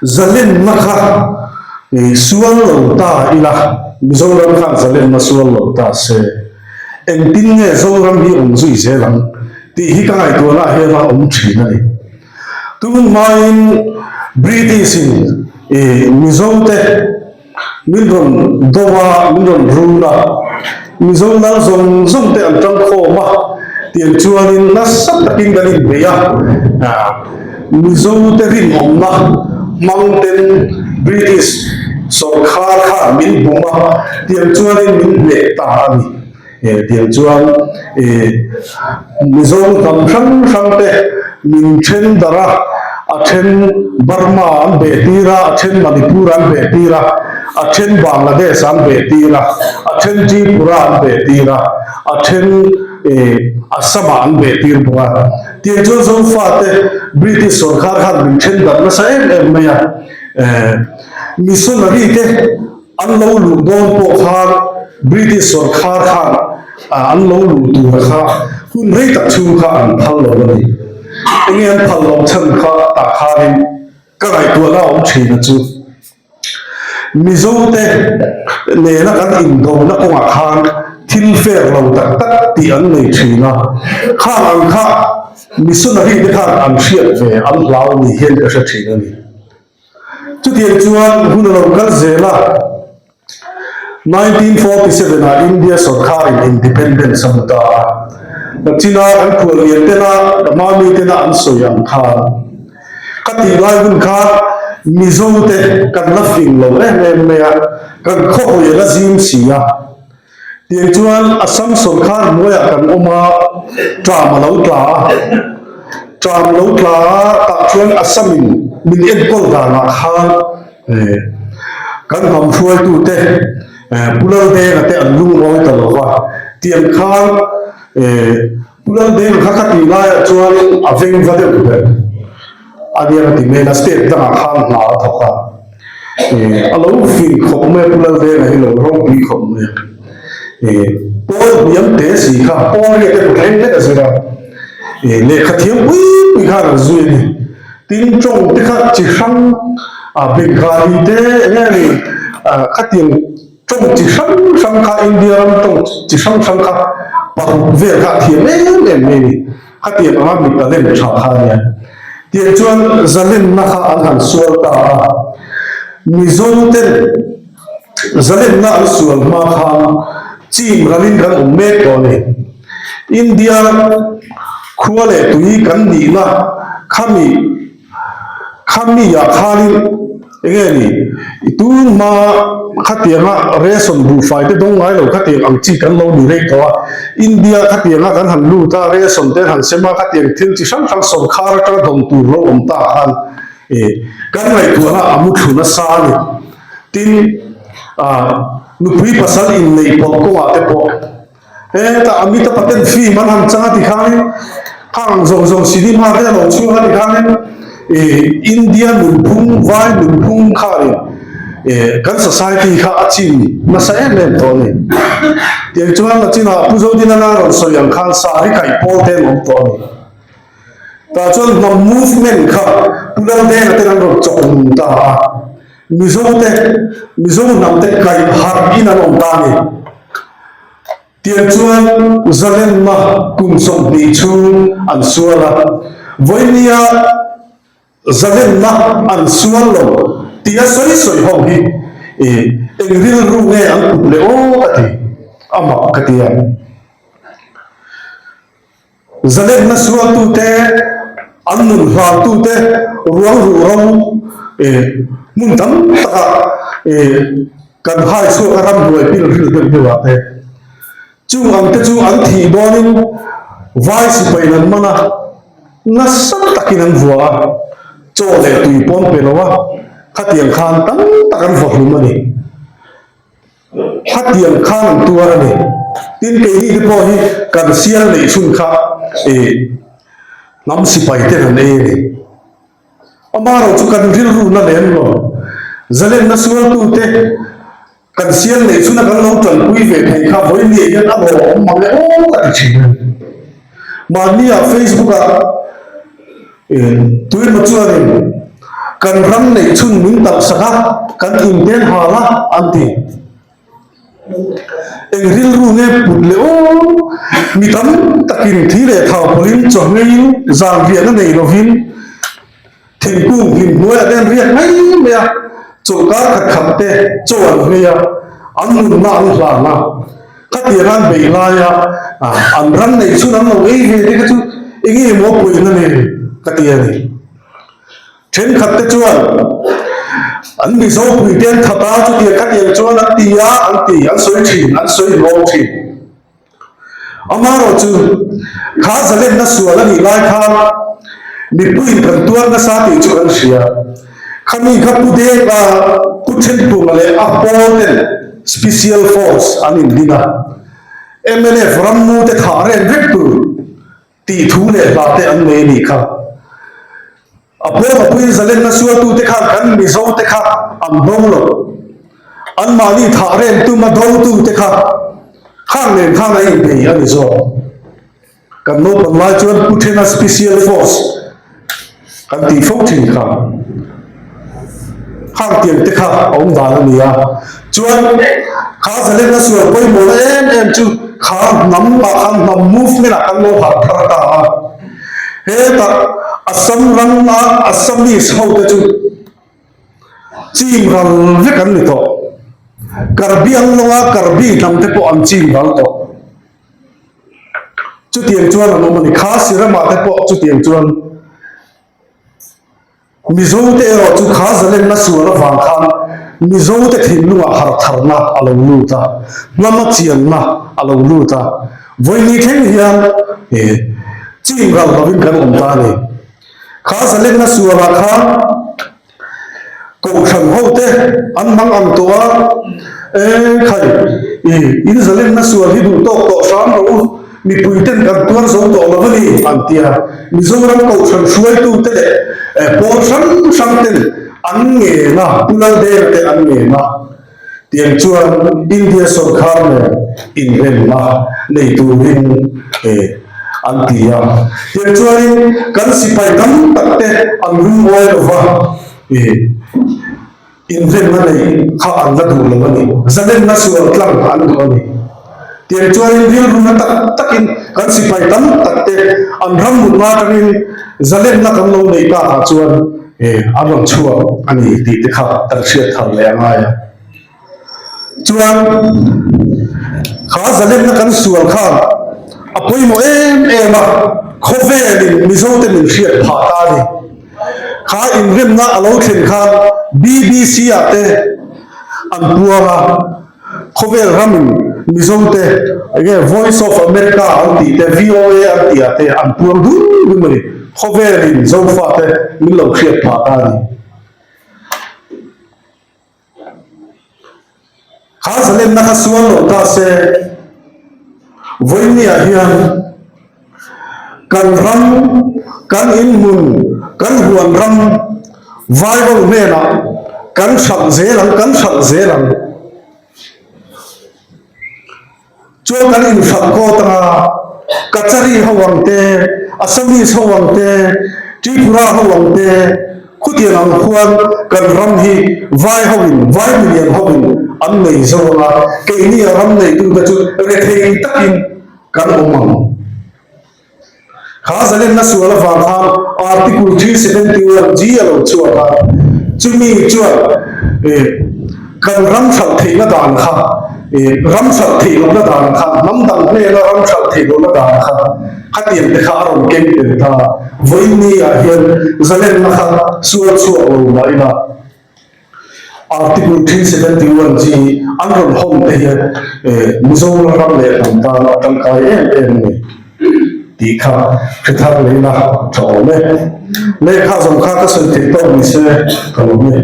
Zalenna kha sual lo ta ila, Mizoram khan zalenna sual lo ta se, engtin nge Zoram hi awm zui zel ang tih hi ka ngaihtuahna ah hian a awm thin a ni. Tun hmain British in Mizote Min rawn do a, min rawn run a, Mizo lal zawng zawng te an tang khawm a, tiang chuanin nasa takin kan inbei a, Mizo te rinawmna hmang ten British sawrkhar khan min bum a, tiang chuanin min hneh ta a ni. Tiang chuan Mizo hnam hrang hrang te min then darh a, a then Burma an beh tir a, a then Manipur an beh tir a, a then Bangladesh an beh tir a, a then Tripura an beh tir a, a then Assam ah an beh tir bawk a. Tiang chuan Zofa te British sawrkar khan min then darh nasa em em mai a, missionary te An lo luh dawn pawh khan British sawrkhar khan an lo luh tura kha hun rei tak chhung kha an phal lo a ni. Enge an phal loh chhan kha tah khanin ka ngaihtuahna a awm thin a chu. Mizote nena kan indona kawngah khan thil fair lo tak tak tih an nei thin a, khang ang kha missionary te khan an hriat ve an hlau ni hian ka hre thin a ni. Chutiang chuan hun a lo kal zel a, 1947 ah India sawrkharin independence a hmu ta a. Nachina kan khuallian tena ka hmami tena an sawi ang khan ka tih lai hun khan Mizo te kan la fing lo em em mai a, kan khawhawi a la zim si a. Tiang chuan Assam sawrkar hnuaiah kan awm a, ṭam a lo tla a. Ṭam lo tla a tah chuan Assamin min enkawl danah khan kan hnam hruaitute Pu Laldenga te an lungawi ta lo va. Tiang khan Pu Laldenga kha ka tih laiah chuan a veng va deuh ber. A nia ka ti mai a, state dangah khan hna a thawk a, a lo fing khawp mai a, Pu Laldenga hi lo ropui khawp mai a, pawl hniam te si kha pawl riat te thleng vek a zir a, lehkha thiam pui pui khan an zui a ni, tin tawng te kha chi hrang Bengali te eng nge ni khatiang tawng chi hrang hrang kha India ram tawng chi hrang hrang kha paruk vel kha a thiam em em mai a ni. Khatiang anga mi talent tha kha a nia. Tiang chuan zalenna kha an han sual ta a, Mizo ten zalenna an sual hma khan chim ralin kan awm mek tawh a ni. India khua leh tui kan nihna khami Khami ah khanin enge ni i tun hma khatianga ration buhfai te dawng ngai lo khatiang ang chi kan lo ni rei tawh a, India khatianga kan han lut a ration te han sem a khatiang thil chi hrang hrang sawrkhar atanga dawng tur lo awm ta khan eh kan ngaihtuahna a mu thlu nasa a ni. Tin ah nupui pasal inneih pawlh kawngah te pawh. Hetah Amita Patel film an han chang a ti khanin khang zawng zawng cinema te a lo chhuak a ti khanin ih India nunphung vai nunphung khanin ih kan society kha a chin nasa em em tawh a ni. Tiang chuan nachinah Pu Zodinana rawn sawi ang khan sari kaih pawl te an awm tawh a ni. Tah chuan hnam movement kha Pu Laldenga ten an rawn chawk nung ta a, Mizo te Mizo hnam te kaih harh in an awm ta a ni. Tiang chuan zalenna kum 20 chhung an sual a, vawinia zalenna an sual lo tia sawi sawi ho hi eng rilru nge an put leh aw ka ti, a mak ka ti a. Zalenna sualtute, an nun hlantute ruang ruh ro hmun tam takah kan hai chhuak a ramhnuai pil ril deuh deuh ah te. Chung ang te chu an thih dawnin vai sipai an man a, nasa takin an vua a, chaw leh tui pawn pe lo a, khatiang khan tam tak an vahlum a ni. Khatiang khan an tuar a ni. Tin, keini te pawh hi kan sial neih chhun kha ih hnam sipai ten an ei a ni. Amaherawh chu kan rilru na lem lo. Zalenna sualtute kan sial neih chhuna kan lo tanpui ve thei kha vawiin hian a lawmawm mang e aw ka ti thin a ni. Mahnia Facebook ah tuimaw chuanin. Kan ram neih chhun min talhsak a, kan inten hal a, an ti. Eng rilru nge put leh aw? Mi tam takin thi leh thau pawlhin chaw ngeiin zan riahna nei lovin thingkung hlim hnuaiah te an riak mai mai a, chawlhkar khat khat te chaw an nghei a, an nunna an hlan a. Khatiang an beih laia an ram neih chhun an lo ei ve te kha chu eng nge maw puihna nei ka ti a ni. Thenkhat te chuan an Mizo puite an that a, chutiang khatiang chuan an ti a, an ti, an sawi thin, an sawi hlawm thin. Amaherawh chu kha zalenna sual a nih lai khan mipuiin kan tuar nasa tih chu kan hria. Khami kha Pu Deka, Pu Thenphunga leh a pawl ten Special Force an indin a, mnf rammu te thah reng vek tur tih thu leh hla te an nei a nih kha. A pawm a puiin zalenna sualtute khan kan Mizo te kha an do lo. Anmahni thah rem tuma dotute kha khang nen khan a inbei a ni zawk. Kan naupang lai chuan Pu Thena Special Force kan tih fo thin kha. Khang tiang te kha a awm dan a ni a. Chuan kha zalenna sual pawimawhna em em chu kha hnam ah khan hnam movement ah kan lo harh thar ta a. Hetah Assam ram a Assamese ho te chu chim ral vek an ni tawh. Karbi Anglong a Karbi hnam te pawh an chim ral tawh. Chutiang chuan an awm a ni. Khasi ramah te pawh chutiang chuan Mizote erawh chu kha zalenna sual avang khan Mizote thinlungah hartharna a lo lut a, hnama chianna a lo lut a. Vawini thleng hian chim ral lovin kan awm ta a ni. Kha zalenna sualah khan Kohhran hote an hmang ang tawh a, E khai, i in zalenna sual hi duh tawk tawh hram rawh u, mipui ten kan tuar zo tawh lo a ni, an ti a. Mizoram Kohhran hruaitute leh pawl hrang hrang ten an ngen a, Pu Laldera te an ngen a. Tiang chuan India sawrkar nen inremna nei turin an ti a. Tiang chuanin kan sipai tam tak te an lungawi lo va, inremna nei kha an la duh lo a ni. Zalenna sual tlang an duh a ni. Tiang chuanin rilruna tak takin kan sipai tam tak te an ram mutna atangin zalenna kan lo nei takah chuan an rawn chhuak a ni tih te kha kan hriat thar leh a ngai a. Chuan kha zalenna kan sual khan a pawimawh em em a, khawvelin Mizote min hriat phah ta a ni. Kha inremna a lo thlen khan BBC ah te an puang a. Khawvel ramin Mizote enge Voice of America an tih te, VOA an tih ah te an puang dun dun a ni. Khawvelin Zofate min lo hriat phah ta a ni. Kha zalenna kha sual lo ta se, Vawinia hian kan ram, kan inhmun, kan huan ram Vaivaw hnenah kan hralh zel ang, kan hralh zel ang. Chuan kan inhralh kawt anga Kachari ho ang te, Assamese ho ang te, Tripura ho ang te, Khutiang ang khuan kan ram hi vai hoin, vai milian hoin an nei zo ang a, keini a ram neitute chu rethei takin kan awm ang. Kha zalenna sual avang khan Article 371 G a lo chhuak a, chumi chuan kan ram hralh theihna dan kha, ram hralh theih lohna dan kha, hnam dang hnena ram hralh theih lohna dan kha, Khatiang te kha a rawn keng tel ta. Vawiin ah hian zalenna kha sual chhuak lo mah ila Article 371 chi an rawn hawn te hian Mizoram ram leh hnam tan a tangkai em em a ni tih kha hre thar leina tha awm e. Lehkha zawng kha ka sawi theih tawk ni se ka lawm e.